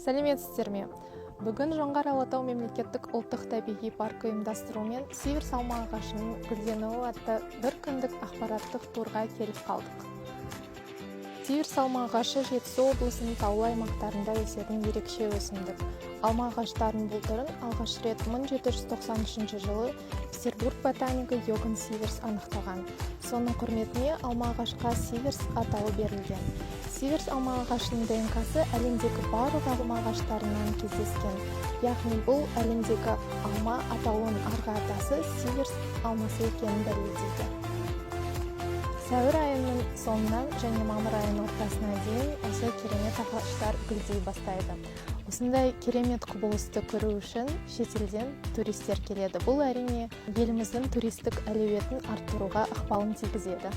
Сәлеметсіздер ме! Бүгін Жоңғар Алатау мемлекеттік ұлттық табиғи паркі ұйымдастыруымен «Сиверс алма ағашының гүлденуі» атты бір күндік ақпараттық турға келіп қалдық. Сиверс алма ағашы Жетісу облысының таулы аймақтарында өсетін ерекше өсімдік. Алма ағаштарының бұл түрін алғаш рет 1793 жылы Петербург ботанигі Йоганн Сиверс анықтаған. Соның құрметіне алма ағашқа Сиверс атауы берілген. Сиверс алма ағашының ДНКсы әлемдегі барлық алма ағаштарынан кездескен, яғни бұл әлемдегі алма атауының арғы атасы Сиверс алмасы екенін дәлелдейді. Сәуір айының соңынан және мамыр айының ортасына дейін осы керемет ағаштар гүлдей бастайды. Осындай керемет құбылысты көру үшін шетелден туристер келеді. Бұл, әрине, еліміздің туристік әлеуетін арттыруға ықпалын тигізеді.